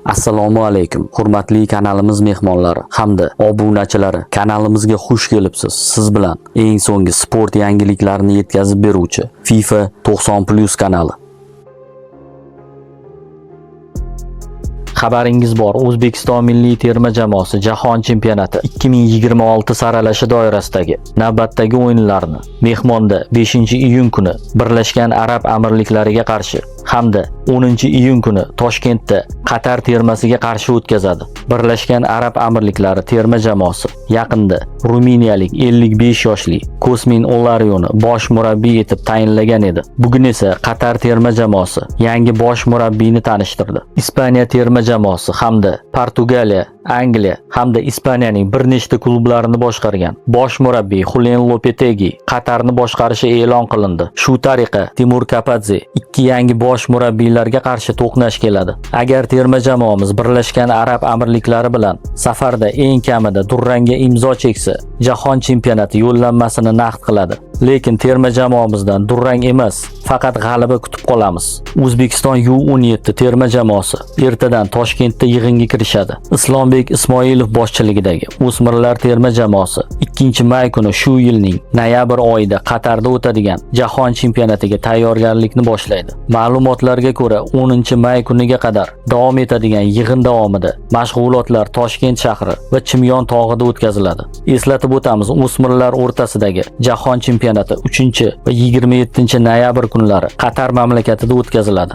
Assalomu alaykum, hurmatli kanalimiz mehmonlari hamda obunachilari. Kanalimizga xush kelibsiz. Siz bilan eng so'nggi sport yangiliklarini yetkazib beruvchi FIFA 90+ kanali. Xabaringiz bor, O'zbekiston milliy terma jamoasi Jahon chempionati 2026 saralashi doirasidagi navbatdagi o'yinlarni mehmonda 5-iyun kuni Birlashgan Arab Amirliklariga qarshi hamda 10-iyun kuni Toshkentda Qatar termasiga qarshi o'tkazadi. Birlashgan Arab Amirliklari terma jamoasi yaqinda ruminiyalik 55 yoshli Kosmin Olarioni bosh murabbiy etib tayinlagan edi. Bugun esa Qatar terma jamoasi yangi bosh murabbiyni tanishtirdi. Ispaniya terma jamoasi hamda Portugaliya, Angliya hamda Ispaniyaning bir nechta klublarini boshqargan bosh murabbiy Julen Lopetegi Qatarni boshqarishi e'lon qilindi. Shu tariqa Timur Kapadze ikki yangi bosh murabbiylarga qarshi to'qnash keladi. Agar terma jamoamiz Birlashgan Arab Amirliklari bilan safarda eng kamida durangga imzo cheksa, jahon chempionati yo'llanmasini naqd qiladi. Lekin terma jamoamizdan durang emas, faqat g'alaba kutib qolamiz. O'zbekiston U17 terma jamoasi ertadan Toshkentda yig'inga kirishadi. Islombek Ismoilov boshchiligidagi o'smirlar terma jamoasi 2-may kuni shu yilning noyabr oyida Qatarda o'tadigan jahon chempionatiga tayyorgarlikni boshlaydi. Ma'lumotlarga ko'ra, 10-may kuniga qadar davom etadigan yig'in davomida mashg'ulotlar Toshkent shahri va Chimyon tog'ida o'tkaziladi. Eslatib o'tamiz, o'smirlar o'rtasidagi jahon chempionati 3 va 27 noyabr kunlari Qatar mamlakatida o'tkaziladi.